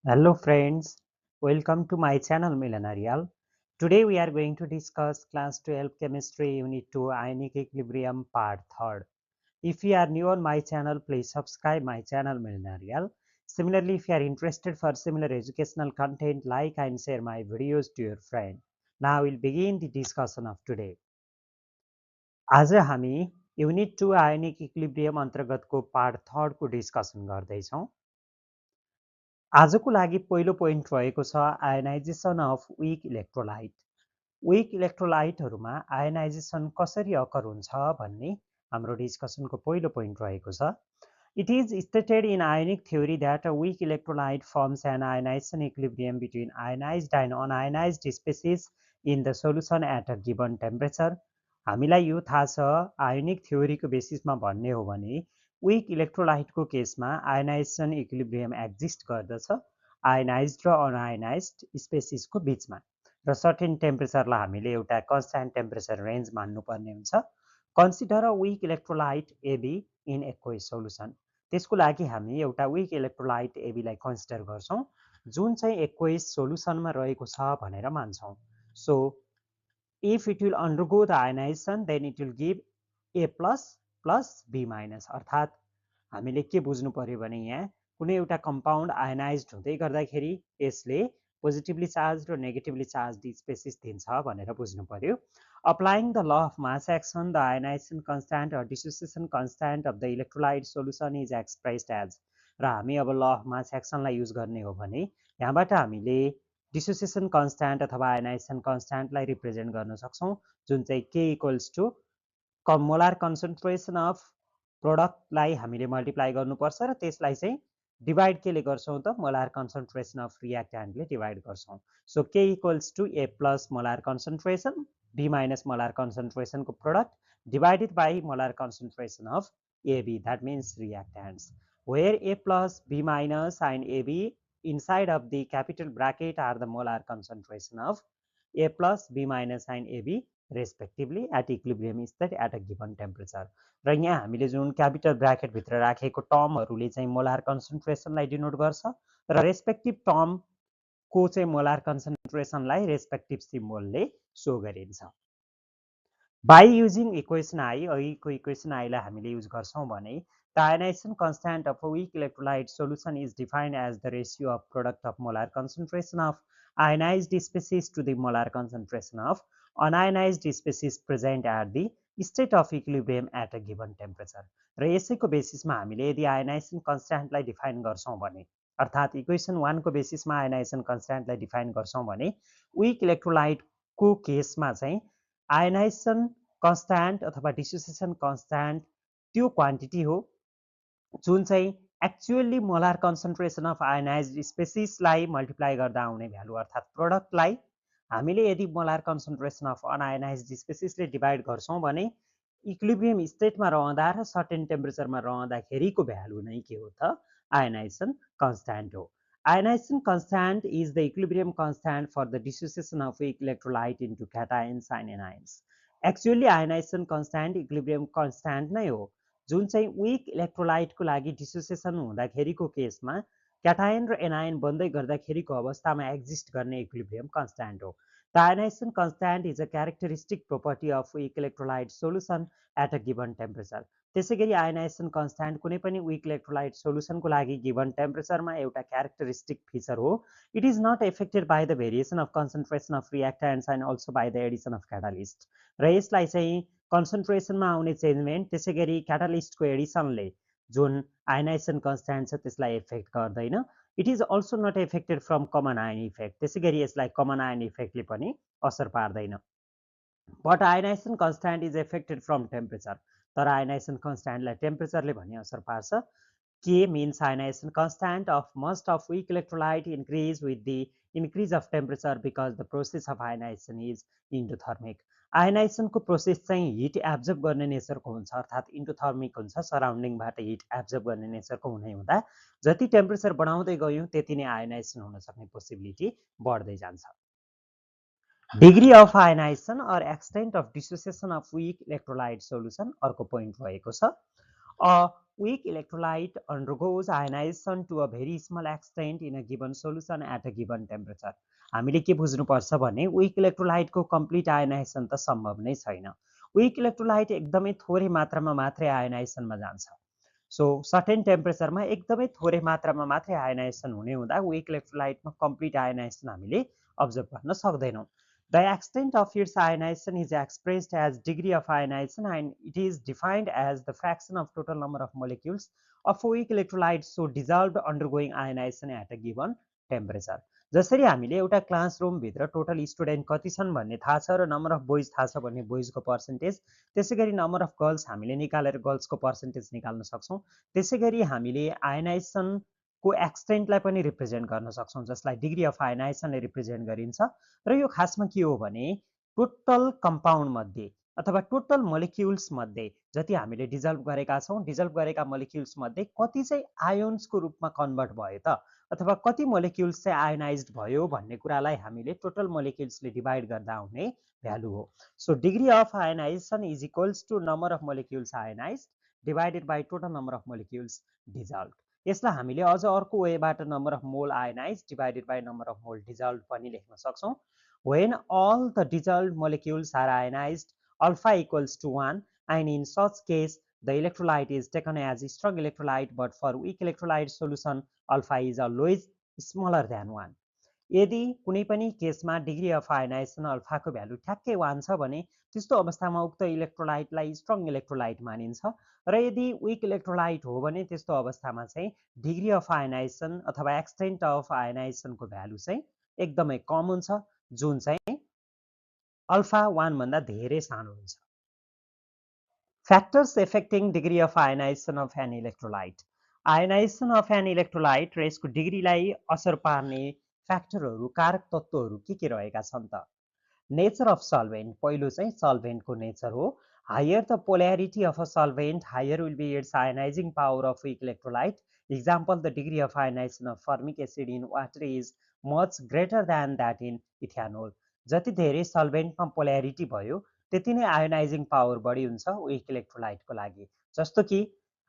Hello friends, welcome to my channel Millenarial. Today we are going to discuss class 12 chemistry unit 2 ionic equilibrium part 3rd. If you are new on my channel, please subscribe my channel Millenarial. Similarly, if you are interested for similar educational content, like and share my videos to your friend. Now we'll begin the discussion of today. आज हामी unit 2 ionic equilibrium अन्तर्गतको part 3rd को discussion गर्दैछौँ। आजको लागि पहिलो point रहेको छ ionisation of weak electrolyte. Weak इलेक्ट्रोलाइटहरूमा आयोनाइजेसन कसरी अकर हुन्छ भन्ने हाम्रो डिस्कसनको पहिलो पोइन्ट रहेको छ। It is stated in ionic theory that a weak electrolyte forms an ionization equilibrium between ionized and unionized species in the solution at a given temperature. हामीलाई यो थाहा छ आयोनिक थ्योरीको बेसिसमा भन्ने हो भने विक इलेक्ट्रोलाइटको केसमा आयोनाइजेसन इक्विलिब्रियम एक्जिस्ट गर्दछ आयोनाइज्ड र अनआयोनाइज्ड स्पेसिसको बिचमा र सर्टेन टेम्परेचरलाई हामीले एउटा कन्स्ट्यान्ट टेम्परेचर रेन्ज मान्नुपर्ने हुन्छ। Consider a weak electrolyte AB in aqueous solution. त्यसको लागि हामी एउटा विक इलेक्ट्रोलाइट एबीलाई कन्सिडर गर्छौँ जुन चाहिँ एक्वेस सोल्युसनमा रहेको छ भनेर मान्छौँ। So if it will undergo the ionization then it will give A plus plus B minus अर्थात् हामीले के बुझ्नु पर्यो भने यहाँ कुनै एउटा कम्पाउन्ड आयोनाइज्ड हुँदै गर्दाखेरि यसले पोजिटिभली चार्ज र नेगेटिभली चार्ज स्पेसिस दिन्छ भनेर बुझ्नु पर्यो। Applying the law of mass action the ionisation constant र dissociation constant of the electrolyte solution is expressed as र हामी अब ल अफ मास एक्सनलाई युज गर्ने हो भने यहाँबाट हामीले डिसोसिएसन कन्स्ट्यान्ट अथवा आयोनाइजेसन कन्स्ट्यान्टलाई रिप्रेजेन्ट गर्न सक्छौँ जुन चाहिँ के equals to molar concentration of प्रोडक्टलाई हामीले मल्टिप्लाई गर्नुपर्छ र त्यसलाई चाहिँ डिभाइड केले गर्छौँ त मोलार कन्सन्ट्रेसन अफ रियाक्ट्यान्टले डिभाइड गर्छौँ। So K equals to A plus molar concentration B minus molar कन्सन्ट्रेसनको product divided by molar concentration of AB that means reactants where A plus B minus and AB inside of the capital bracket are the molar concentration of A plus B minus and AB respectively at equilibrium state at a given temperature। र यहाँ हामीले जुन capital bracket भित्र राखेको टर्महरूले चाहिँ molar कन्सन्ट्रेसनलाई denote गर्छ र respective टर्मको चाहिँ मोलार कन्सन्ट्रेसनलाई रेस्पेक्टिभ सिम्बोलले सो गरिन्छ। By using equation I, अघिको इक्वेसन आईलाई हामीले युज गर्छौँ भने the ionization constant of a weak electrolyte solution is defined as the ratio of product of molar concentration of ionized species to the molar concentration of unionized species present at the state of equilibrium at a given temperature। र यसैको बेसिसमा हामीले यदि ionisation कन्स्ट्यान्टलाई define गर्छौँ भने अर्थात् equation 1 को बेसिसमा ionisation कन्स्ट्यान्टलाई define गर्छौँ भने विक इलेक्ट्रोलाइटको केसमा चाहिँ आयोनाइजेसन कन्स्ट्यान्ट अथवा डिसोसिएसन कन्स्ट्यान्ट त्यो क्वान्टिटी हो जुन चाहिँ actually molar concentration of ionized स्पेसिसलाई मल्टिप्लाई गर्दा आउने भ्यालु अर्थात् प्रोडक्टलाई हामीले यदि मोलार कन्सन्ट्रेसन अफ अनआयोनाइज्ड स्पेसिसले डिभाइड गर्छौँ भने इक्विलिब्रियम स्टेटमा रहँदा र सर्टेन टेम्परेचरमा रहँदाखेरिको भ्यालु नै के हो त आयोनाइजेसन कन्स्ट्यान्ट हो। Ionization constant is the equilibrium constant for the dissociation of weak electrolyte into cations and anions। Actually ionization constant equilibrium constant नै हो जुन चाहिँ विक इलेक्ट्रोलाइटको लागि डिसोसिएसन हुँदाखेरिको केसमा क्याटायन र एनायन बन्दै गर्दाखेरिको अवस्थामा एक्जिस्ट गर्ने इक्विलिब्रियम कन्स्ट्यान्ट हो। The ionization constant is a characteristic property of weak electrolyte solution at a given temperature। त्यसैगरी आयोनाइजेसन कन्स्ट्यान्ट कुनै पनि विक इलेक्ट्रोलाइट सोल्युसनको लागि गिवन टेम्परेचरमा एउटा क्यारेक्टरिस्टिक फिचर हो। It is not affected by the variation of concentration of reactants and also by the addition of catalyst र यसलाई चाहिँ कन्सन्ट्रेसनमा आउने चेन्जमेन्ट त्यसैगरी क्याटालिस्टको एडिसनले जुन आयोनाइजेसन कन्स्ट्यान्ट छ त्यसलाई एफेक्ट गर्दैन। It is also not affected from common ion effect त्यसैगरी यसलाई कमन आयन इफेक्टले पनि असर पार्दैन। But ionization constant is affected from temperature तर आयोनाइजेसन कन्स्ट्यान्टलाई टेम्परेचरले पनि असर पार्छ। K means ionization constant of most of weak electrolyte increase with the increase of temperature because the process of ionization is endothermic। आयोनाइजेसनको प्रोसेस चाहिँ heat absorb गर्ने नेचरको हुन्छ अर्थात् इन्डोथर्मिक हुन्छ सराउन्डिङबाट हिट एब्जर्ब गर्ने नेचरको हुने हुँदा जति टेम्परेचर बढाउँदै गयौँ त्यति नै आयोनाइजेसन हुन सक्ने पोसिबिलिटी बढ्दै जान्छ। Degree of ionization or extent of dissociation of weak electrolyte solution अर्को पोइन्ट रहेको छ। weak electrolyte undergoes ionization to a very small extent in a given solution at a given temperature. हामीले के बुझ्नुपर्छ भने weak electrolyte को complete ionization त सम्भव नै छैन. weak electrolyte एकदमै थोरै मात्रामा मात्रै ionization मा जान्छ. सो सर्टेन टेम्परेचरमा एकदमै थोरै मात्रामा मात्रै आयोनाइजेसन हुने हुँदा weak electrolyte मा complete ionization हामीले observe गर्न सक्दैनौँ. The extent of its ionization is expressed as degree of ionization and it is defined as the fraction of total number of molecules of weak electrolyte so dissolved undergoing ionization at a given temperature. जसरी हामीले एउटा classroom भित्र total student कति छन् भन्ने थाहा छ र नम्बर अफ बोइज थाहा छ भने बोइजको पर्सेन्टेज, त्यसैगरी नम्बर अफ गर्ल्स हामीले निकालेर गर्ल्सको पर्सेन्टेज निकाल्न सक्छौं. त्यसैगरी हामीले आयोनाइजेसन को एक्सटेन्टलाई पनि रिप्रेजेन्ट गर्न सक्छौं जसलाई डिग्री अफ आयोनाइजेसनले रिप्रेजेन्ट गरिन्छ. र यो खासमा के हो भने टोटल कम्पाउन्ड मध्ये अथवा टोटल मोलिक्युल्स मध्ये जति हामीले डिजल्भ गरेका छौं, डिजल्भ गरेका मोलिक्युल्स मध्ये कति चाहिँ आयोन्सको रूपमा कन्भर्ट भयो त अथवा कति मोलिक्युल्स चाहिँ आयोनाइज्ड भयो भन्ने कुरालाई हामीले टोटल मोलिक्युल्सले डिवाइड गर्दा हुने भ्यालु हो. So degree of ionization is equals to number of molecules ionized divided by total number of molecules dissolved. यसलाई हामीले अझ अर्को वेबाट number of mole ionized divided by number of mole dissolved पनि लेख्न सक्छौं. When all the dissolved molecules are ionized, alpha equals to 1, and in such case, the electrolyte is taken as a strong electrolyte, but for weak electrolyte solution, alpha is always smaller than 1. यदि कुनै पनि केसमा degree of ionisation अल्फाको value ठ्याक्कै 1 छ भने त्यस्तो अवस्थामा उक्त इलेक्ट्रोलाइटलाई स्ट्रङ इलेक्ट्रोलाइट मानिन्छ र यदि विक इलेक्ट्रोलाइट हो भने त्यस्तो अवस्थामा चाहिँ डिग्री अफ आयोनाइजेसन अथवा एक्सटेन्ट अफ आयोनाइजेसनको भ्यालु चाहिँ एकदमै कम हुन्छ जुन चाहिँ अल्फा 1 भन्दा धेरै सानो हुन्छ. Factors affecting degree of ionization of an electrolyte. Ionization of an electrolyte र यसको डिग्रीलाई असर पार्ने फ्याक्टरहरू कारक तत्त्वहरू के रहेका छन् त? नेचर अफ सल्भेन्ट, पहिलो चाहिँ सल्भेन्टको नेचर हो. Higher the polarity of a solvent, higher will be its ionizing power of weak electrolyte. Example, the degree of ionization of formic acid in water is much greater than that in ethanol. जति धेरै सल्भेन्टमा polarity भयो त्यति नै ionising power बढी हुन्छ week इलेक्ट्रोलाइटको लागि. जस्तो कि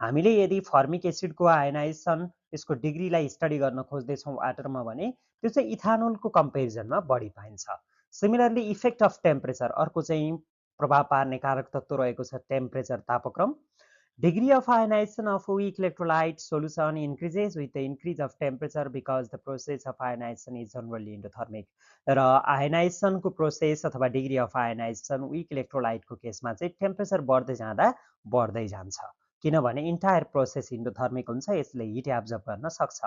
हामीले यदि फर्मिक एसिडको आयोनाइजेसन यसको डिग्रीलाई स्टडी गर्न खोज्दैछौँ वाटरमा भने त्यो चाहिँ इथानोलको कम्पेरिजनमा बढी पाइन्छ. सिमिलरली इफेक्ट अफ टेम्परेचर, अर्को चाहिँ प्रभाव पार्ने कारक तत्त्व रहेको छ टेम्परेचर, तापक्रम. Degree of ionization of weak electrolyte solution increases with the increase of temperature because the process of ionization is generally endothermic. र आयोनाइजेसन को प्रोसेस अथवा degree of ionization weak electrolyte को केसमा चाहिँ टेम्परेचर बढ्दै जाँदा बढ्दै जान्छ किनभने इन्टायर प्रोसेस इन्डोथर्मिक हुन्छ, यसले हिट एब्जर्ब गर्न सक्छ.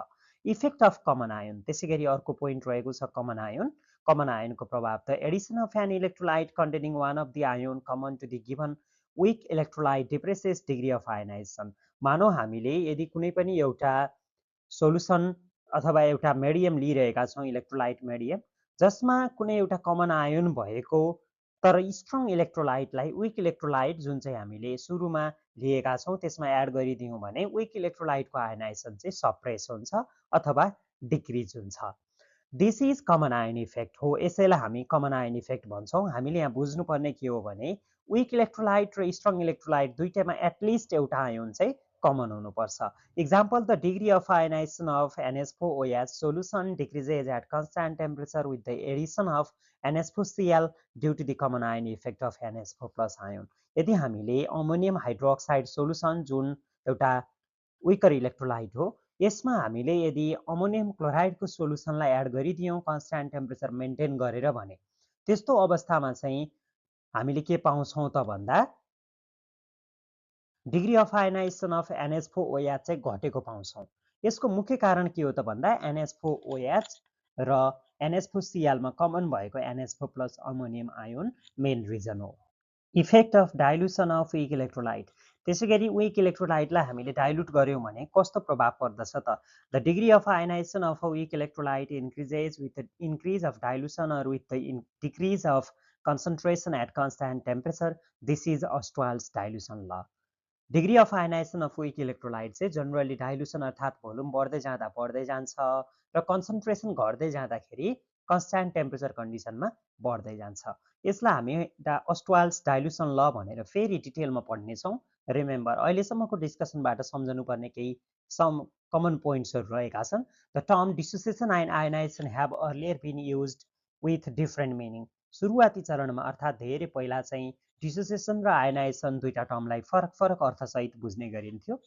इफेक्ट अफ कमन आयोन, त्यसैगरी अर्को पोइन्ट रहेको छ कमन आयोन. कमन आयोनको प्रभाव, the addition of an electrolyte containing one of the ion common to the given weak electrolyte depresses degree of ionization. मानौ हामीले यदि कुनै पनि एउटा सोलुसन अथवा एउटा मिडियम लिइरहेका छौं, इलेक्ट्रोलाइट मिडियम, जसमा कुनै एउटा कमन आयोन भएको तर स्ट्रङ इलेक्ट्रोलाइटलाई विक इलेक्ट्रोलाइट जुन चाहिँ हामीले सुरुमा लिएका छौं त्यसमा एड गरिदियौं भने विक इलेक्ट्रोलाइटको आयोनाइजेसन चाहिँ सप्रेस हुन्छ अथवा डिक्रिज हुन्छ. This is common ion effect हो. यसैलाई हामी कमन आयोन इफेक्ट भन्छौं. हामीले यहाँ बुझ्नुपर्ने के हो भने विक इलेक्ट्रोलाइट र स्ट्रङ इलेक्ट्रोलाइट दुईटैमा एटलिस्ट एउटा आयोन चाहिँ कमन हुनुपर्छ. Example, the degree of ionization of NH4OH solution decreases at constant temperature with the addition of NH4Cl due to the common ion effect of NH4+ ion. यदि हामीले ammonium hydroxide solution जुन एउटा vicar electrolyte हो यसमा हामीले यदि ammonium क्लोराइडको सोलुसनलाई एड गरिदियौं कन्स्ट्यान्ट टेम्परेचर मेन्टेन गरेर भने त्यस्तो अवस्थामा चाहिँ हामीले के पाउँछौं त भन्दा degree of ionization of NH4OH चाहिँ घटेको पाउँछौं. यसको मुख्य कारण के हो त भन्दा NH4OH र NH4Cl मा कमन भएको NH4+ ammonium ion main reason हो. Effect of dilution of weak electrolyte, त्यसैगरी विक इलेक्ट्रोलाइटलाई हामीले डाइल्युट गर्यौं भने कस्तो प्रभाव पर्दछ त? The degree of ionization of a weak electrolyte increases with the increase of dilution or with the decrease of concentration at constant temperature. This is Ostwald's dilution law. Degree of ionization of weak electrolyte चाहिँ generally dilution अर्थात् volume बढ्दै जाँदा बढ्दै जान्छ र concentration घट्दै जाँदाखेरि constant temperature कन्डिसनमा बढ्दै जान्छ। यसलाई हामी अस्टवाल्स डाइल्युसन ल भनेर फेरि डिटेलमा पढ्नेछौँ। रिमेम्बर, अहिलेसम्मको डिस्कसनबाट सम्झनुपर्ने केही सम कमन पोइन्ट्सहरू रहेका छन्। The term dissociation and ionization have earlier been used with different meaning. सुरुवाती चरणमा अर्थात् धेरै पहिला चाहिँ डिसोसिएसन र आयोनाइजेसन दुईटा टर्मलाई फरक फरक अर्थसहित बुझ्ने गरिन्थ्यो।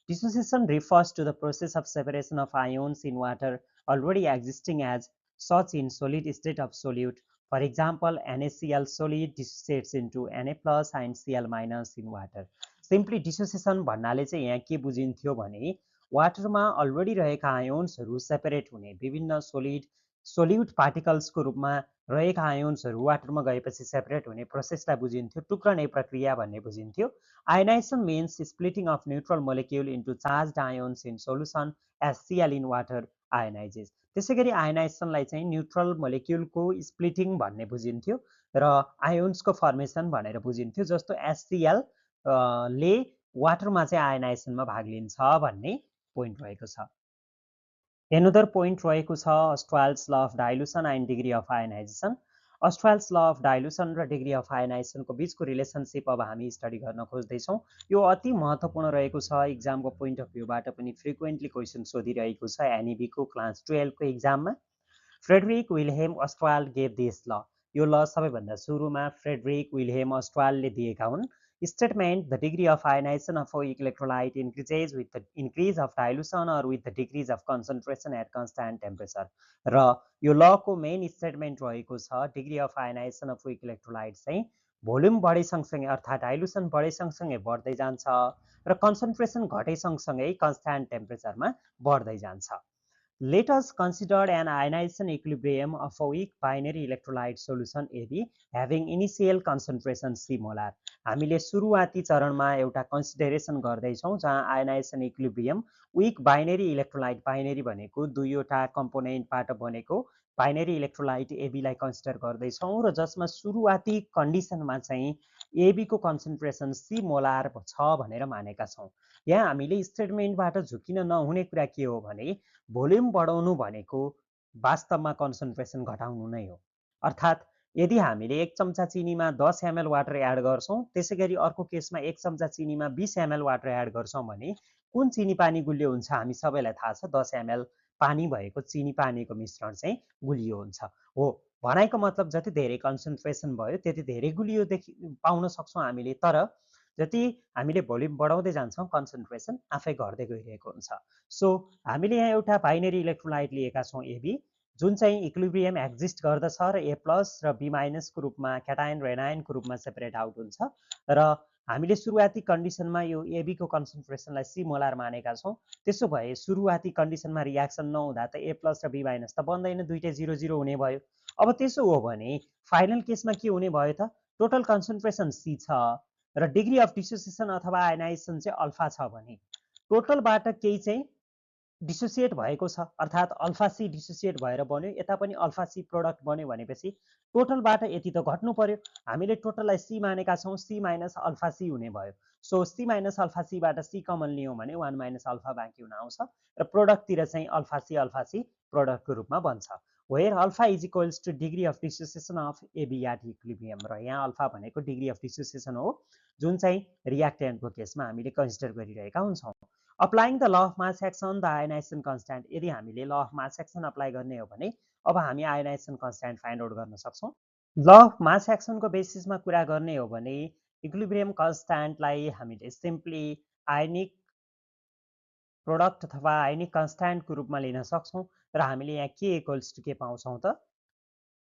Dissociation refers to the process of separation of ions in water already existing as such in solid state of solute. For example, NaCl solid dissociates into Na plus and Cl minus in water. Simply dissociation भन्नाले चाहिँ यहाँ के बुझिन्थ्यो भने वाटरमा already रहेका आयोन्सहरू separate हुने, विभिन्न सोल्युट पार्टिकल्सको रूपमा रहेका आयोन्सहरू वाटरमा गएपछि सेपरेट हुने प्रोसेसलाई बुझिन्थ्यो, टुक्रने प्रक्रिया भन्ने बुझिन्थ्यो। Ionization means splitting of neutral molecule into charged ions in solution as Cl in water ionizes. त्यसैगरी आयोनाइजेसनलाई चाहिँ न्यूट्रल मोलेक्युलको स्प्लिटिङ भन्ने बुझिन्थ्यो र आयोन्सको फर्मेसन भनेर बुझिन्थ्यो, जस्तो HCl ले वाटरमा चाहिँ आयोनाइजेसनमा भाग लिन्छ भन्ने पोइन्ट रहेको छ। एनदर पोइन्ट रहेको छ Ostwald's law of dilution and degree of ionization. Ostwald's law of dilution र डिग्री अफ आयोनाइजेसनको बिचको रिलेसनसिप अब हामी स्टडी गर्न खोज्दैछौँ। यो अति महत्त्वपूर्ण रहेको छ, इक्जामको पोइन्ट अफ भ्यूबाट पनि फ्रिक्वेन्टली क्वेसन सोधिरहेको छ एनइबीको क्लास 12 को इक्जाममा। फ्रेडरिक विल्हेम अस्ट्वाल्ड गेभ दिस ल। यो ल सबैभन्दा सुरुमा फ्रेडरिक विल्हेम अस्ट्वाल्डले दिएका हुन्। Statement: the degree of ionization of a weak electrolyte increases with the increase of dilution or with the decrease of concentration at constant temperature. र यो लको मेन स्टेटमेन्ट रहेको छ degree of ionization of weak electrolyte चाहिँ volume बढे सँगसँगै अर्थात् dilution बढे सँगसँगै बढ्दै जान्छ र कन्सन्ट्रेसन घटे सँगसँगै कन्स्ट्यान्ट टेम्परेचरमा बढ्दै जान्छ। Let us consider an ionization equilibrium of a weak binary electrolyte solution AB having initial concentration C molar. हामीले सुरुवाती चरणमा एउटा कन्सिडरेसन गर्दैछौँ जहाँ ionization equilibrium weak binary electrolyte, binary भनेको दुईवटा कम्पोनेन्टबाट बनेको बाइनरी इलेक्ट्रोलाइट एबीलाई कन्सिडर गर्दैछौँ र जसमा सुरुवाती कन्डिसनमा चाहिँ एबीको कन्सन्ट्रेसन सी मोलार छ भनेर मानेका छौँ। यहाँ हामीले स्टेटमेन्टबाट झुकिन नहुने कुरा के हो भने भोल्युम बढाउनु भनेको वास्तवमा कन्सन्ट्रेसन घटाउनु नै हो। अर्थात् यदि हामीले 1 चम्चा चिनीमा 10 ml वाटर एड गर्छौँ, त्यसैगरी अर्को केसमा 1 चम्चा चिनीमा 20 ml वाटर एड गर्छौँ भने कुन चिनी पानी गुलियो हुन्छ हामी सबैलाई थाहा छ। 10 ml पानी भएको चिनी पानीको मिश्रण चाहिँ गुलियो हुन्छ। हो, भनाइको मतलब जति धेरै कन्सन्ट्रेसन भयो त्यति धेरै गुलियो पाउन सक्छौँ हामीले, तर जति हामीले भोल्युम बढाउँदै जान्छौँ कन्सन्ट्रेसन आफै घट्दै गइरहेको हुन्छ। सो हामीले यहाँ एउटा बाइनरी इलेक्ट्रोलाइट लिएका छौँ एबी, जुन चाहिँ इक्विलिब्रियम एक्जिस्ट गर्दछ र ए प्लस र बी माइनसको रूपमा क्याटायन र एनायनको रूपमा सेपरेट आउट हुन्छ र हामीले सुरुवाती कन्डिसनमा यो एबीको कन्सन्ट्रेसनलाई सी मोलार मानेका छौँ। त्यसो भए सुरुवाती कन्डिसनमा रियाक्सन नहुँदा त ए प्लस र बी माइनस त बन्दैन, दुईटै 0-0 हुने भयो। अब त्यसो हो भने फाइनल केसमा के हुने भयो त टोटल कन्सन्ट्रेसन सी छ र डिग्री अफ डिसोसिएसन अथवा आयोनाइजेसन चाहिँ अल्फा छ भने टोटलबाट केही चाहिँ डिसोसिएट भएको छ, अर्थात् अल्फा सी डिसोसिएट भएर बन्यो, यता पनि अल्फा सी प्रोडक्ट बन्यो भनेपछि टोटलबाट यति त घट्नु पर्यो। हामीले टोटललाई सी मानेका छौँ, सी माइनस अल्फा सी हुने भयो। सो सी माइनस अल्फा सीबाट सी कमन लियौँ भने 1 माइनस अल्फा बाँकी हुन आउँछ र प्रोडक्टतिर चाहिँ अल्फा सी प्रोडक्टको रूपमा बन्छ। Where alpha is equals to degree of dissociation of AB at equilibrium. र यहाँ अल्फा भनेको डिग्री अफ डिसोसिएसन हो जुन चाहिँ रियाक्टेन्टको केसमा हामीले कन्सिडर गरिरहेका हुन्छौँ। Applying the law of mass action the ionisation constant. यदि हामीले law of mass action apply गर्ने हो भने अब हामी आयोनाइजेसन कन्स्ट्यान्ट फाइन्ड आउट गर्न सक्छौँ। ल अफ मास एक्सनको बेसिसमा कुरा गर्ने हो भने इक्विलिब्रियम कन्स्ट्यान्टलाई हामीले सिम्पली आयोनिक प्रोडक्ट अथवा आयोनिक कन्स्ट्यान्टको रूपमा लिन सक्छौँ र हामीले यहाँ के इक्वल्स टु के पाउँछौँ त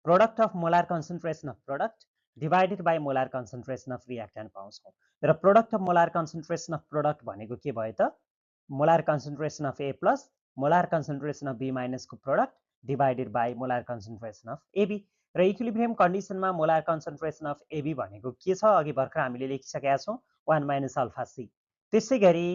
product of molar concentration of product divided by molar concentration of reactant पाउँछौँ। र product of molar concentration of product भनेको के भयो त molar concentration of A plus molar concentration of B माइनसको product divided by molar concentration of AB. र equilibrium कन्डिसनमा molar concentration of AB भनेको के छ अघि भर्खर हामीले लेखिसकेका छौँ 1 माइनस अल्फा सी। त्यसै गरी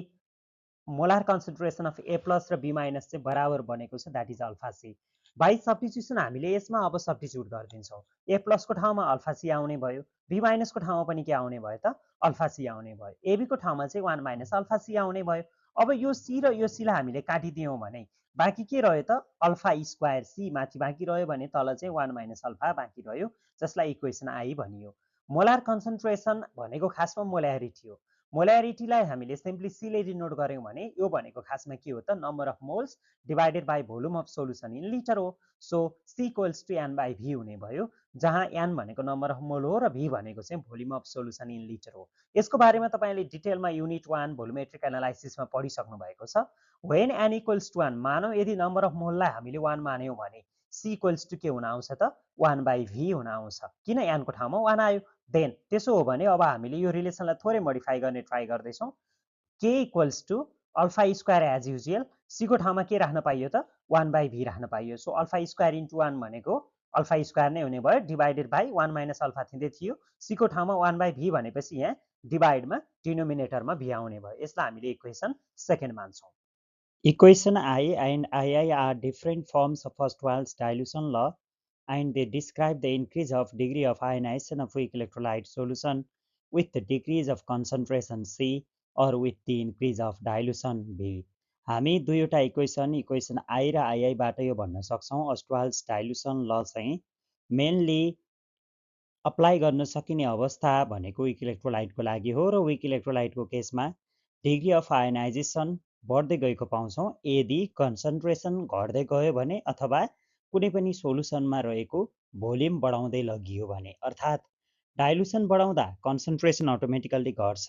molar concentration of A plus र बी माइनस चाहिँ बराबर बनेको छ, that is alpha C. By substitution हामीले यसमा अब सब्स्टिट्युट गरिदिन्छौँ। ए प्लसको ठाउँमा अल्फा सी आउने भयो, बी माइनसको ठाउँमा पनि के आउने भयो त अल्फा सी आउने भयो, एबीको ठाउँमा चाहिँ 1 माइनस अल्फा सी आउने भयो। अब यो सी र यो सीलाई हामीले काटिदियौँ भने बाँकी के रह्यो त अल्फा स्क्वायर सी माथि बाँकी रह्यो भने तल चाहिँ 1 माइनस अल्फा बाँकी रह्यो, जसलाई इक्वेसन आई भनियो। मोलार कन्सन्ट्रेसन भनेको खासमा मोल्यारिटी हो। मोल्यारिटीलाई हामीले सिम्पली सीले डिनोट गऱ्यौँ भने यो भनेको खासमा के हो त number of moles divided by volume of solution in litre हो। So C equals to N by V हुने भयो, जहाँ एन भनेको नम्बर अफ मोल हो र भी भनेको चाहिँ volume of solution in litre हो। यसको बारेमा तपाईँले डिटेलमा युनिट 1 भोल्युमेट्रिक एनालाइसिसमा पढिसक्नु भएको छ। वेन एन इक्वल्स टु 1 मानौ यदि नम्बर अफ मोललाई हामीले 1 मान्यौँ भने सी इक्वल्स टु के हुन आउँछ त 1 बाई भी हुन आउँछ, किन एनको ठाउँमा 1 आयो। देन त्यसो हो भने अब हामीले यो रिलेसनलाई थोरै मोडिफाई गर्ने ट्राई गर्दैछौँ। K equals to alpha square as usual, सीको ठाउँमा के राख्न पाइयो त 1 बाई भी राख्न पाइयो। सो अल्फा स्क्वायर इन्टु 1 भनेको अल्फा स्क्वायर नै हुने भयो, डिभाइडेड बाई 1 माइनस अल्फा थिँदै थियो। सीको ठाउँमा 1 बाई भी भनेपछि यहाँ डिभाइडमा डिनोमिनेटरमा भी आउने भयो। यसलाई हामीले इक्वेसन सेकेन्ड मान्छौँ। Equation I and II are different forms of Ostwald's dilution law, and they describe the increase of degree of ionization of weak electrolyte solution with the decrease of concentration C or with the increase of dilution B. हामी दुईवटा equation I र आईआईबाट यो भन्न सक्छौँ अस्टवाल्स dilution ल चाहिँ mainly apply गर्न सकिने अवस्था भनेको विक इलेक्ट्रोलाइटको लागि हो र विक इलेक्ट्रोलाइटको केसमा डिग्री अफ आयनाइजेसन बढ्दै गएको पाउँछौँ यदि कन्सन्ट्रेसन घट्दै गयो भने अथवा कुनै पनि सोलुसनमा रहेको भोल्युम बढाउँदै लगियो भने, अर्थात् डाइल्युसन बढाउँदा कन्सन्ट्रेसन अटोमेटिकल्ली घट्छ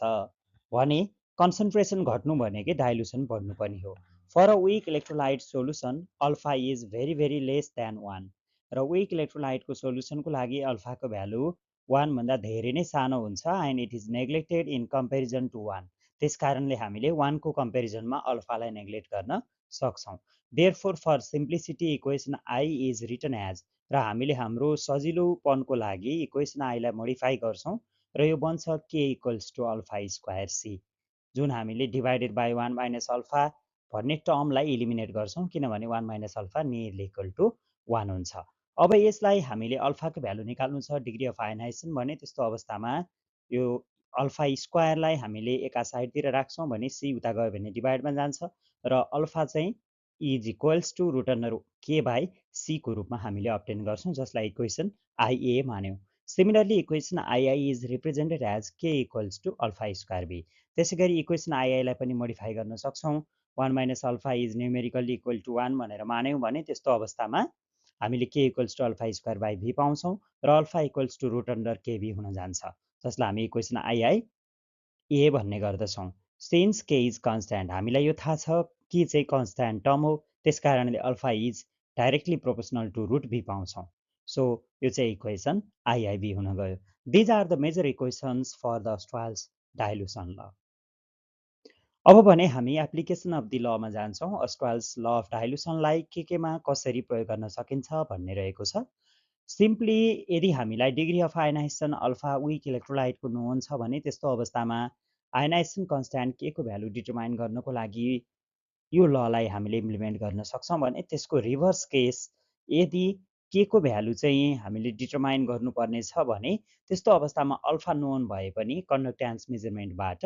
भने कन्सन्ट्रेसन घट्नु भनेकै डाइल्युसन बढ्नु पनि हो। For a weak electrolyte solution alpha is very very less than 1 र विक इलेक्ट्रोलाइटको सोलुसनको लागि अल्फाको भ्यालु 1 भन्दा धेरै नै सानो हुन्छ and it is neglected in comparison to 1। त्यस कारणले हामीले 1 को कम्पेरिजनमा अल्फालाई नेग्लेक्ट गर्न सक्छौँ। Therefore for simplicity equation I is written as, र हामीले हाम्रो सजिलोपनको लागि इक्वेसन आईलाई मोडिफाई गर्छौँ र यो बन्छ K equals to alpha square C, जुन हामीले डिभाइडेड बाई 1 माइनस अल्फा भन्ने टर्मलाई इलिमिनेट गर्छौँ किनभने 1 minus alpha nearly equal to 1 हुन्छ। अब यसलाई हामीले अल्फाको भ्यालु निकाल्नु छ डिग्री अफ आयनाइजेसन भने, त्यस्तो अवस्थामा यो अल्फा स्क्वायरलाई हामीले एका साइडतिर राख्छौँ भने सी उता गयो भने डिभाइडमा जान्छ र अल्फा चाहिँ is equals to root under K by C को रूपमा हामीले अप्टेन गर्छौँ, जसलाई इक्वेसन आइए मान्यौँ। Similarly equation II is represented as K equals to alpha square B. त्यसै गरी इक्वेसन आइआईलाई पनि मोडिफाई गर्न सक्छौँ। 1 minus alpha is numerically equal to 1 भनेर मान्यौँ भने त्यस्तो अवस्थामा हामीले K equals to alpha square by V पाउँछौँ र alpha equals to root under KB हुन जान्छ, जसलाई हामी इक्वेसन आइआई ए भन्ने गर्दछौँ। सिन्स के इज कन्स्ट्यान्ट, हामीलाई यो थाहा छ कि चाहिँ कन्स्ट्यान्ट टर्म हो, त्यस कारणले alpha is directly proportional to root V पाउँछौँ। सो यो चाहिँ इक्वेसन आइआईबी हुन गयो। These are the major equations for the Ostwald's dilution law. अब भने हामी एप्लिकेसन अफ दि लमा जान्छौँ। अस्ट्वाल्स ल अफ डाइल्युसनलाई केमा कसरी प्रयोग गर्न सकिन्छ भन्ने रहेको छ। सिम्पली यदि हामीलाई degree of ionization alpha weak इलेक्ट्रोलाइटको नोन छ भने त्यस्तो अवस्थामा आयनाइजेसन कन्स्ट्यान्ट के को भ्यालु डिटरमाइन गर्नको लागि यो ललाई हामीले इम्प्लिमेन्ट गर्न सक्छौँ भने त्यसको रिभर्स केस यदि के को भ्यालु चाहिँ हामीले डिटरमाइन गर्नुपर्ने छ भने त्यस्तो अवस्थामा अल्फा नोन भए पनि कन्डक्ट्यान्स मेजरमेन्टबाट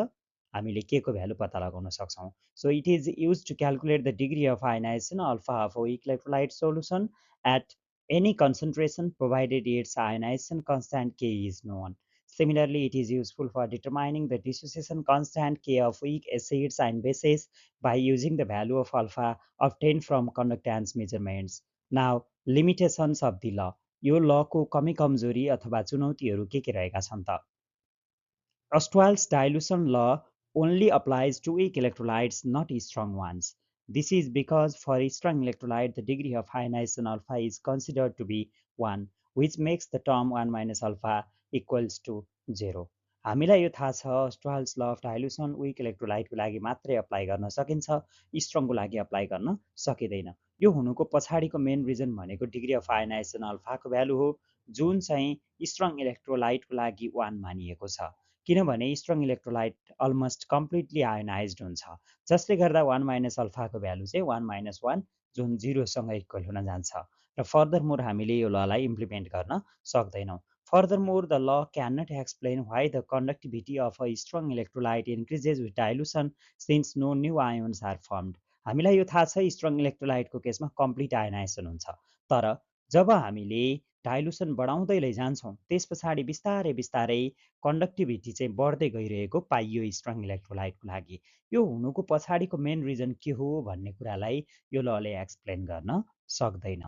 हामीले के को भ्यालु पत्ता लगाउन सक्छौँ। So it is use to calculate the degree of ionization alpha of weak electrolyte solution at any concentration provided its ionization constant K is known. Similarly, it is useful for determining the dissociation constant K of weak acids and bases by using the value of alpha obtained from conductance measurements. Now, limitations of the law. यो लको कमी कमजोरी अथवा चुनौतीहरू के रहेका छन् त? Ostwald's dilution law only applies to weak electrolytes, not strong ones. This is because for a strong electrolyte, the degree of ionization alpha is considered to be 1, which makes the term 1 minus alpha equals to 0. हामीलाई यो थाहा छ Ostwald's law of dilution week इलेक्ट्रोलाइटको लागि मात्रै apply गर्न सकिन्छ, स्ट्रङको लागि apply गर्न सकिँदैन। यो हुनुको पछाडिको मेन रिजन भनेको डिग्री अफ आयनाइजेसन अल्फाको भ्यालु हो, जुन चाहिँ स्ट्रङ इलेक्ट्रोलाइटको लागि 1 मानिएको छ, किनभने strong electrolyte almost completely ionised हुन्छ, जसले गर्दा 1 माइनस अल्फाको भ्यालु चाहिँ 1 माइनस 1 जुन 0सँग इक्वल हुन जान्छ र फर्दर मोर हामीले यो ललाई इम्प्लिमेन्ट गर्न सक्दैनौँ। Furthermore, the law cannot explain why the conductivity of a strong electrolyte increases with dilution since no new ions are formed. हामीलाई यो थाहा छ स्ट्रङ इलेक्ट्रोलाइटको केसमा कम्प्लिट आयनाइजेसन हुन्छ। तर जब हामीले डाइल्युसन बढाउँदै लैजान्छौँ त्यस पछाडि बिस्तारै बिस्तारै कन्डक्टिभिटी चाहिँ बढ्दै गइरहेको पाइयो स्ट्रङ इलेक्ट्रोलाइटको लागि। यो हुनुको पछाडिको मेन रिजन के हो भन्ने कुरालाई यो लले एक्सप्लेन गर्न सक्दैन।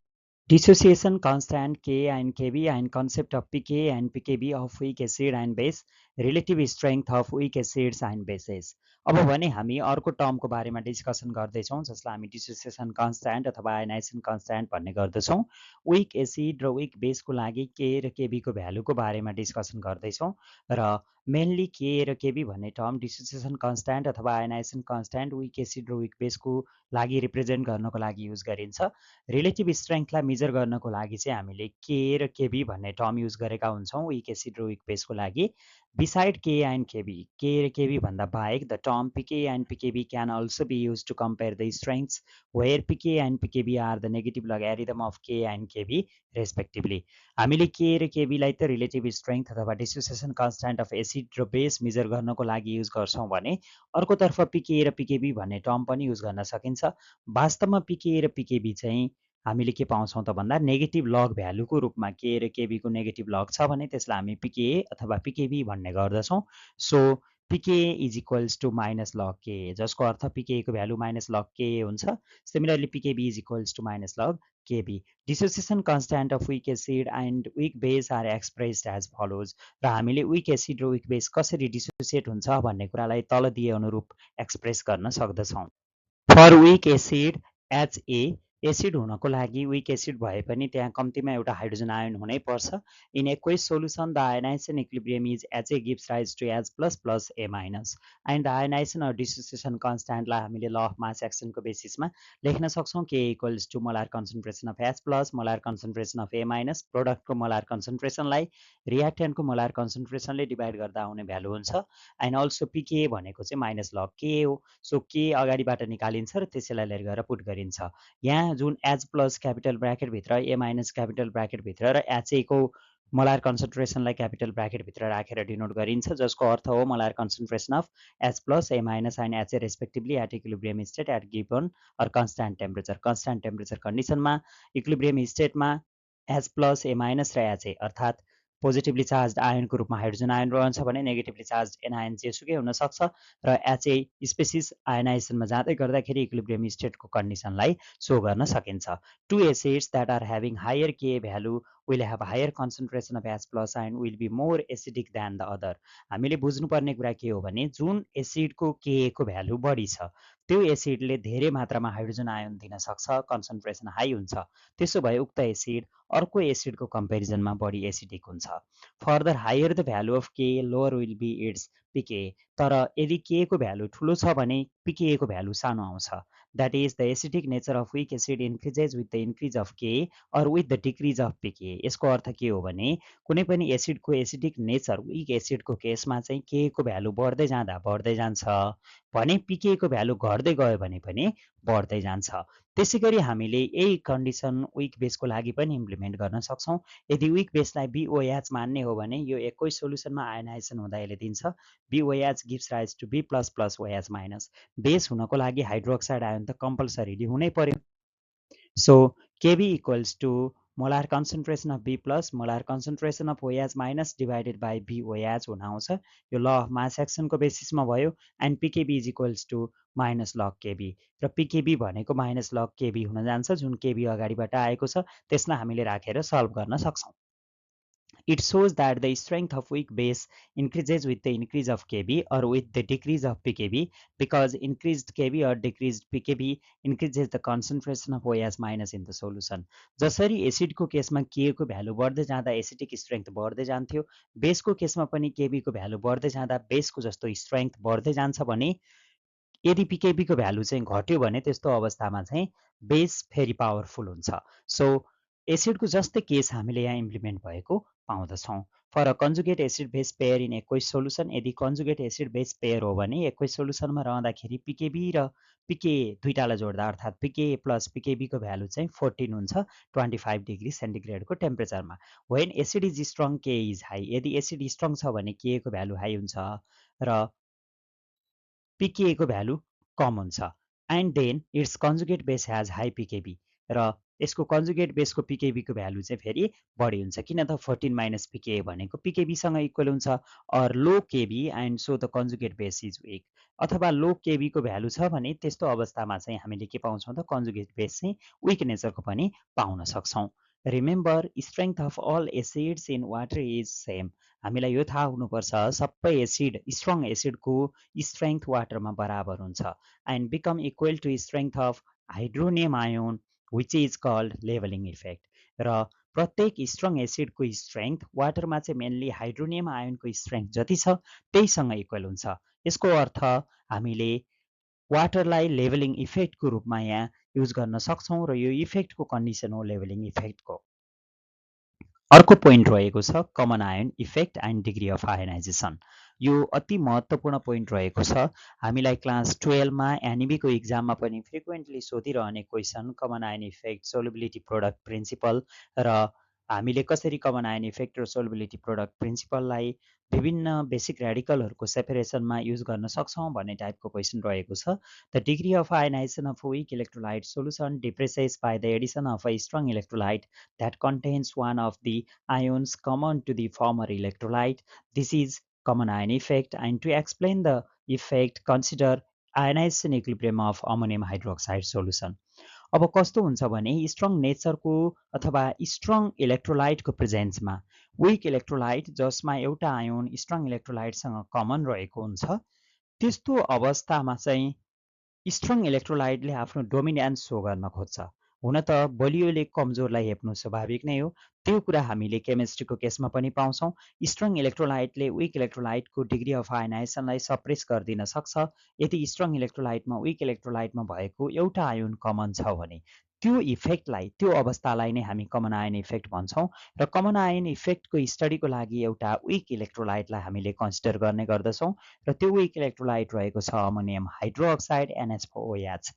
Dissociation constant Ka and Kb and concept of pK and pKb of weak acid and base, relative strength of weak acids and bases. अब भने हामी अर्को टर्मको बारेमा डिस्कसन गर्दैछौँ जसलाई हामी डिसोसिएसन कन्स्ट्यान्ट अथवा आयनाइजेसन कन्स्ट्यान्ट भन्ने गर्दछौँ। विक एसिड र विक बेसको लागि के र केबीको भ्यालुको बारेमा डिस्कसन गर्दैछौँ र मेनली के र केबी भन्ने टर्म डिसोसिएसन कन्स्ट्यान्ट अथवा आयनाइजेसन कन्स्ट्यान्ट विक एसिड र विक बेसको लागि रिप्रेजेन्ट गर्नको लागि युज गरिन्छ। रिलेटिभ स्ट्रेङ्थलाई मेजर गर्नको लागि चाहिँ हामीले के र केबी भन्ने टर्म युज गरेका हुन्छौँ विक एसिड र विक बेसको लागि। बिसाइड के एन्ड केबी, के र केबी भन्दा बाहेक the term pK and pKb can also be used to compare the strengths where pK and pKb are the negative logarithm of K and Kb respectively. हामीले K र केबीलाई त relative strength अथवा dissociation constant of acid र base measure गर्नको लागि use गर्छौँ भने अर्कोतर्फ पिके र पिकेबी भन्ने टर्म पनि युज गर्न सकिन्छ। वास्तवमा पिके र पिकेबी चाहिँ हामीले के पाउँछौँ त भन्दा नेगेटिभ लग भ्यालुको रूपमा के र केबीको नेगेटिभ लग छ भने त्यसलाई हामी पिके अथवा पिकेबी भन्ने गर्दछौँ। So pK is equals to minus log K, जसको अर्थ पिकेको भ्यालु माइनस लग के हुन्छ। Similarly pKb is equals to minus log Kb. Dissociation constant of weak acid and weak base are expressed as follows. र हामीले weak acid र weak base कसरी dissociate हुन्छ भन्ने कुरालाई तल दिए अनुरूप एक्सप्रेस गर्न सक्दछौँ। For weak acid HA, acid हुनको लागि विक एसिड भए पनि त्यहाँ कम्तीमा एउटा हाइड्रोजन आयन हुनै पर्छ। In aqueous solution the ionization equilibrium is HA gives rise to H plus plus A minus and the ionization or dissociation कन्स्ट्यान्टलाई हामीले ल अफ मास एक्सनको बेसिसमा लेख्न सक्छौँ। K equals to molar concentration of H plus molar concentration of A minus, प्रोडक्टको मोलार कन्सन्ट्रेसनलाई रियाक्टेन्टको मोलार कन्सन्ट्रेसनले डिभाइड गर्दा आउने भ्यालु हुन्छ। एन्ड अल्सो पिके भनेको चाहिँ माइनस लग के हो। सो के अगाडिबाट निकालिन्छ र त्यसैलाई लिएर गएर पुट गरिन्छ। यहाँ जुन एच प्लस क्यापिटल ब्राकेटभित्र ए माइनस क्यापिटल ब्राकेटभित्र र एचएको मोलार कन्सन्ट्रेसनलाई क्यापिटल ब्राकेटभित्र राखेर डिनोट गरिन्छ, जसको अर्थ हो molar concentration of H plus A minus and HA respectively at equilibrium state at given or constant temperature. Constant temperature कन्डिसनमा इक्विलिब्रियम स्टेटमा एच प्लस ए माइनस र HA अर्थात् पोजिटिभली चार्ज आयनको रूपमा हाइड्रोजन आयन रहन्छ भने नेगेटिभली चार्ज एनायन जेसुकै हुनसक्छ र एचए स्पेसिस आयनाइजेसनमा जाँदै गर्दाखेरि इक्विलिब्रियम स्टेटको कन्डिसनलाई सो गर्न सकिन्छ। Two acids that are having higher K value will have higher concentration of H plus and will be more acidic than the other. हामीले बुझ्नुपर्ने कुरा के हो भने जुन एसिडको केको भ्यालु बढी छ त्यो एसिडले धेरै मात्रामा हाइड्रोजन आयन दिन सक्छ, कन्सन्ट्रेसन हाई हुन्छ। त्यसो भए उक्त एसिड अर्को एसिडको कम्पेरिजनमा बढी एसिडिक हुन्छ। Further higher the value of K lower will be its pK. तर यदि के को भ्यालु ठुलो छ भने पिके को भ्यालु सानो आउँछ। That is the acidic nature of weak acid increases with the increase of K or with the decrease of pK. यसको अर्थ के हो भने कुनै पनि एसिडको एसिडिक नेचर विक एसिडको केसमा चाहिँ के को भ्यालु बढ्दै जाँदा बढ्दै जान्छ भने पिके को भ्यालु घट्दै गयो भने पनि बढ्दै जान्छ। त्यसै गरी हामीले यही कन्डिसन विक बेसको लागि पनि इम्प्लिमेन्ट गर्न सक्छौँ। यदि विक बेसलाई BOH मान्ने हो भने यो एकै सोल्युसनमा आयनाइजेसन हुँदा यसले दिन्छ BOH gives rise to B plus plus OH minus. Base हुनको लागि हाइड्रोक्साइड आयन त कम्पलसरीली हुनै पर्यो। So KB equals to molar concentration of B plus molar concentration of OH minus divided by BOH हुन आउँछ। यो ल अफ मास एक्सनको बेसिसमा भयो। And PKB is equals to minus log KB र पिकेबी भनेको माइनस लग केबी हुन जान्छ। जुन केबी अगाडिबाट आएको छ त्यसलाई हामीले राखेर सल्भ गर्न सक्छौँ। It shows that the strength of weak base increases with the increase of Kb or with the decrease of Pkb because increased Kb or decreased Pkb increases the concentration of OH minus in the solution. जसरी एसिडको केसमा के को value बढ्दै जाँदा acidic strength बढ्दै जान्थ्यो, बेसको केसमा पनि केबी को भ्यालु बढ्दै जाँदा बेसको जस्तो स्ट्रेङ्थ बढ्दै जान्छ भने यदि पिकेबी को भ्यालु चाहिँ घट्यो भने त्यस्तो अवस्थामा चाहिँ बेस फेरि पावरफुल हुन्छ। सो एसिडको जस्तै केस हामीले यहाँ इम्प्लिमेन्ट भएको पाउँदछौँ। For a conjugate acid base pair in aqueous solution, यदि कन्जुगेट एसिड बेस पेयर हो भने एक्वेस सोल्युसनमा रहँदाखेरि पिकेबी र पिके दुईटालाई जोड्दा अर्थात् पिके प्लस पिकेबी को भ्यालु चाहिँ 14 हुन्छ 25 डिग्री सेन्टिग्रेडको टेम्परेचरमा। When acid is strong K is high, यदि एसिड स्ट्रङ छ भने के को भ्यालु हाई हुन्छ र पिके को भ्यालु कम हुन्छ। And then its conjugate base has high pKb र यसको कन्जुगेट बेसको पिकेबीको भ्यालु चाहिँ फेरि बढी हुन्छ किन त 14 माइनस पिके भनेको पिकेबीसँग इक्वल हुन्छ or low Kb and so the conjugate base is weak अथवा लो केबीको भ्यालु छ भने त्यस्तो अवस्थामा चाहिँ हामीले के पाउँछौँ त कन्जुगेट बेस चाहिँ विक नेचरको पनि पाउन सक्छौँ remember strength of all acids in water is same हामीलाई यो थाहा हुनुपर्छ सबै एसिड स्ट्रङ एसिडको स्ट्रेङ्थ वाटरमा बराबर हुन्छ and become equal to strength of hydronium ion which is called levelling effect र प्रत्येक स्ट्रङ एसिडको स्ट्रेङ्थ वाटरमा चाहिँ मेनली हाइड्रोनियम आयोनको स्ट्रेङ्थ जति छ त्यहीसँग इक्वल हुन्छ यसको अर्थ हामीले वाटरलाई लेभलिङ इफेक्टको रूपमा यहाँ युज गर्न सक्छौँ र यो इफेक्टको कन्डिसन हो लेभलिङ इफेक्टको अर्को पोइन्ट रहेको छ common ion effect and degree of ionisation यो अति महत्त्वपूर्ण पोइन्ट रहेको छ हामीलाई क्लास 12मा एनइबीको इक्जाममा पनि फ्रिक्वेन्टली सोधिरहने question common ion effect solubility product principle र हामीले कसरी कमन आयन इफेक्ट र सोलिबिलिटी प्रोडक्ट प्रिन्सिपललाई विभिन्न बेसिक रेडिकलहरूको सेपरेसनमा युज गर्न सक्छौँ भन्ने टाइपको क्वेसन रहेको छ the degree of ionisation of weak electrolyte solution depresses by the addition of a strong electrolyte that contains one of the ions common to the former electrolyte. This is common ion effect, and to explain the effect, consider ionization equilibrium of ammonium hydroxide solution. अब कस्तो हुन्छ भने strong नेचरको अथवा strong इलेक्ट्रोलाइटको प्रेजेन्समा week electrolyte जसमा एउटा ion strong इलेक्ट्रोलाइटसँग common रहेको हुन्छ त्यस्तो अवस्थामा चाहिँ स्ट्रङ इलेक्ट्रोलाइटले आफ्नो डोमिनेन्स सो गर्न खोज्छ हुन त बलियोले कमजोरलाई हेप्नु स्वाभाविक नै हो त्यो कुरा हामीले केमिस्ट्रीको केसमा पनि पाउँछौँ स्ट्रङ इलेक्ट्रोलाइटले विक इलेक्ट्रोलाइटको डिग्री अफ आयनाइजेसनलाई सप्रेस गरिदिन सक्छ यदि स्ट्रङ इलेक्ट्रोलाइटमा विक इलेक्ट्रोलाइटमा भएको एउटा आयोन कमन छ भने त्यो इफेक्टलाई त्यो अवस्थालाई नै हामी कमन आयन इफेक्ट भन्छौँ र कमन आयन इफेक्टको स्टडीको लागि एउटा विक इलेक्ट्रोलाइटलाई हामीले कन्सिडर गर्ने गर्दछौँ र त्यो विक इलेक्ट्रोलाइट रहेको छ अमोनियम हाइड्रोक्साइड NH4OH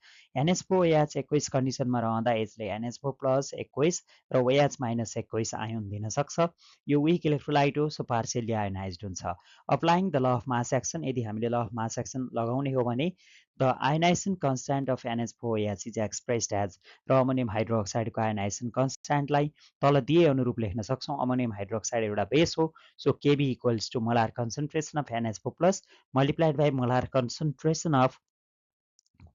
NH4OH 21 कन्डिसनमा रहँदा यसले NH4 प्लस 21 र OH माइनस 21 आयोन दिन सक्छ यो विक इलेक्ट्रोलाइट हो सो पार्सियली आयोनाइज्ड हुन्छ applying the law of mass action यदि हामीले ल अफ मास एक्सन लगाउने हो भने the ionisation constant of NH4OH is expressed as र अमोनियम हाइड्रोक्साइडको आयोनाइजेसन कन्स्ट्यान्टलाई तल दिए अनुरूप लेख्न सक्छौँ अमोनियम हाइड्रोक्साइड एउटा बेस हो so Kb equals to molar concentration of NH4 plus multiplied by molar concentration of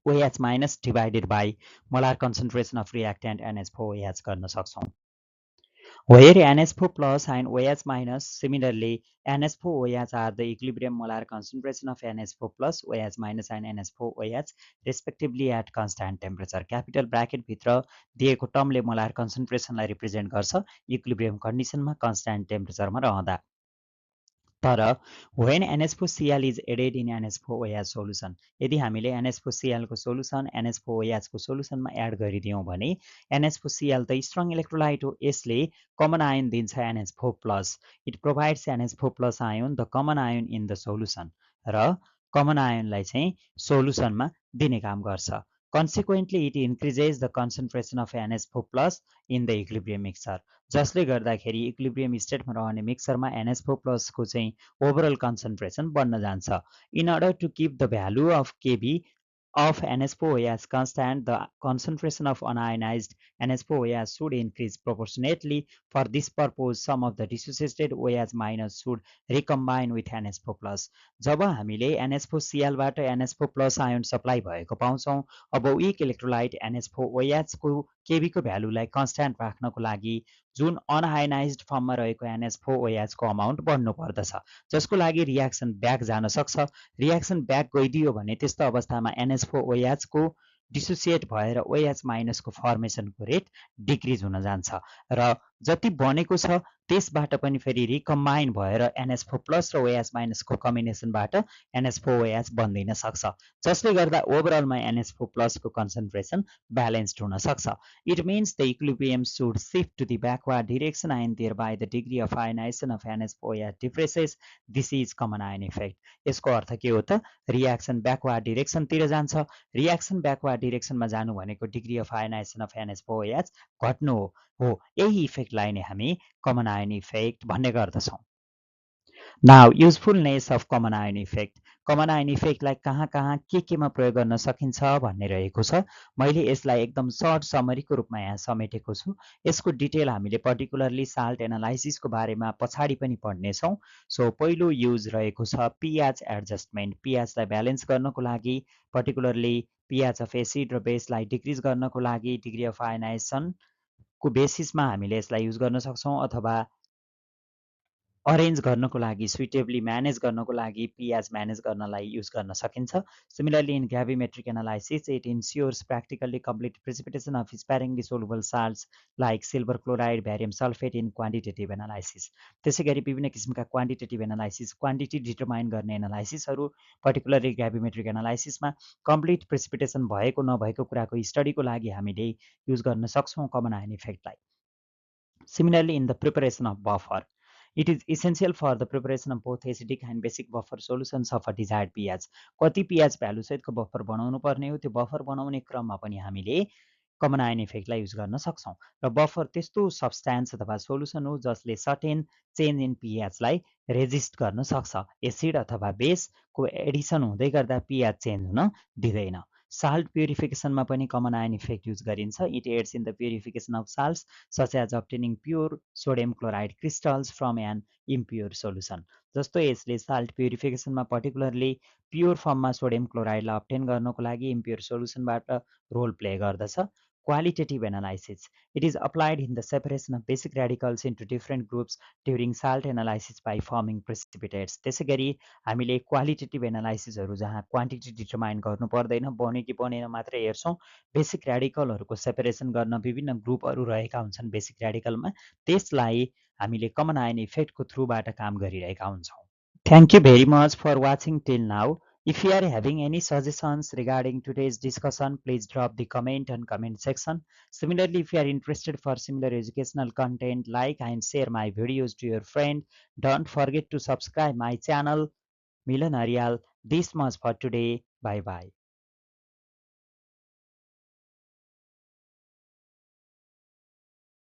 OH minus divided by molar concentration of reactant NH4OH गर्न सक्छौँ where NH4 plus and OH minus similarly NH4OH are the equilibrium molar concentration of NH4 plus OH minus and NH4OH respectively at constant temperature capital bracket भित्र दिएको टर्मले molar कन्सन्ट्रेसनलाई represent गर्छ equilibrium कन्डिसनमा constant टेम्परेचरमा रहँदा तर when NH4Cl is added in NH4OH solution यदि हामीले NH4Cl को solution NH4OH को सोलुसनमा add गरिदियौँ भने NH4Cl त स्ट्रङ इलेक्ट्रोलाइट हो यसले कमन आयोन दिन्छ NH4 plus it provides NH4 plus ion the common ion in the solution र कमन आयोनलाई चाहिँ सोलुसनमा दिने काम गर्छ Consequently, it increases the concentration of NH4 plus in the equilibrium mixture. जसले गर्दाखेरि इक्विलिब्रियम स्टेटमा रहने मिक्सरमा NH4 प्लस को चाहिँ ओभरअल कन्सन्ट्रेसन बढ्न जान्छ in order to keep the value of Kb of NH4OH constant, the concentration of unionized NH4OH should increase proportionately. For this purpose, some of the dissociated OH minus should recombine with NH4 plus. जब हामीले NH4Cl बाट NH4 plus ion supply भएको पाउँछौँ अब week electrolyte NH4OH को KB को भ्यालुलाई constant राख्नको लागि जुन अनआयोनाइज्ड फर्ममा रहेको NH4OH को अमाउन्ट बढ्नु पर्दछ जसको लागि रियाक्सन ब्याक जान सक्छ रियाक्सन ब्याक गइदियो भने त्यस्तो अवस्थामा NH4OH को डिसोसिएट भएर OH माइनस को फर्मेसनको रेट डिक्रिज हुन जान्छ र जति बनेको छ त्यसबाट पनि फेरि रिकम्बाइन भएर NH4 प्लस र OH माइनस को कम्बिनेसनबाट NH4OH बन्दिन सक्छ जसले गर्दा ओभरअलमा NH4 प्लस को कन्सन्ट्रेसन ब्यालेन्स्ड हुन सक्छ it means the equilibrium should shift to the backward direction and thereby the degree of ionization of NH4OH decreases. This is common ion effect. यसको अर्थ के हो त रियाक्सन ब्याकवार्ड डिरेक्सनतिर जान्छ रियाक्सन ब्याकवार्ड डिरेक्सनमा जानु भनेको degree of ionization of NH4OH घट्नु हो यही इफेक्टलाई नै हामी कमन आयोन इफेक्ट भन्ने गर्दछौँ Now, usefulness of common ion effect. Common ion इफेक्टलाई कहाँ कहाँ केमा प्रयोग गर्न सकिन्छ भन्ने रहेको छ। मैले यसलाई एकदम सर्ट समरीको रूपमा यहाँ समेटेको छु। यसको डिटेल हामीले पर्टिकुलरली साल्ट एनालाइसिसको बारेमा पछाडि पनि पढ्नेछौँ। सो पहिलो युज रहेको छ पिएच एडजस्टमेन्ट। पिएचलाई ब्यालेन्स गर्नको लागि, पर्टिकुलरली पिएच अफ एसिड र बेसलाई डिक्रिज गर्नको लागि डिग्री अफ आयनाइजेसनको बेसिसमा हामीले यसलाई युज गर्न सक्छौँ, अथवा अरेन्ज गर्नको लागि, सुइटेबली म्यानेज गर्नको लागि पिएच म्यानेज गर्नलाई युज गर्न सकिन्छ। Similarly in gravimetric analysis it ensures practically complete precipitation of sparingly soluble salts like silver chloride, barium sulphate in quantitative analysis. त्यसै गरी विभिन्न किसिमका क्वान्टिटेटिभ एनालाइसिस, क्वान्टिटी डिटरमाइन गर्ने एनालाइसिसहरू, पर्टिकुलरली ग्राभिमेट्रिक एनालाइसिसमा कम्प्लिट प्रेसिपिटेसन भएको नभएको कुराको स्टडीको लागि हामीले युज गर्न सक्छौँ कमन आयन इफेक्टलाई। Similarly, in the preparation of buffer, it is essential for the preparation of both acidic and basic buffer solutions of a desired pH. कति pH भ्यालु सहितको बफर बनाउनु पर्ने हो, त्यो बफर बनाउने क्रममा पनि हामीले कमन आयन इफेक्टलाई युज गर्न सक्छौँ। र बफर त्यस्तो सब्सटेन्स अथवा सोलुसन हो जसले सर्टेन चेन्ज इन पिएचलाई रेजिस्ट गर्न सक्छ। एसिड अथवा बेसको एडिसन हुँदै गर्दा पिएच चेन्ज हुन दिँदैन। साल्ट प्युरिफिकेसनमा पनि कमन आयन इफेक्ट युज गरिन्छ। It aids in the purification of salts such as obtaining pure sodium chloride crystals from an impure solution. जस्तो यसले साल्ट प्युरिफिकेसनमा पर्टिकुलरली प्योर फर्ममा सोडियम क्लोराइडलाई अब्टेन गर्नको लागि इम्प्योर सोलुसनबाट रोल प्ले गर्दछ। Qualitative analysis. It is applied in the separation of basic radicals into different groups during salt analysis by forming precipitates. त्यसै गरी हामीले क्वालिटेटिभ एनालाइसिसहरू जहाँ क्वान्टिटी डिटरमाइन गर्नु पर्दैन, बन्यो कि बनेन मात्रै हेर्छौँ। बेसिक रेडिकलहरूको सेपरेसन गर्न विभिन्न ग्रुपहरू रहेका हुन्छन् बेसिक रेडिकलमा, त्यसलाई हामीले कमन आयन इफेक्टको थ्रुबाट काम गरिरहेका हुन्छौँ। Thank you very much for watching till now. If you are having any suggestions regarding today's discussion, please drop the comment on comment section. Similarly, if you are interested for similar educational content, like and share my videos to your friend. Don't forget to subscribe my channel, Milan Aryal. This much for today. Bye bye.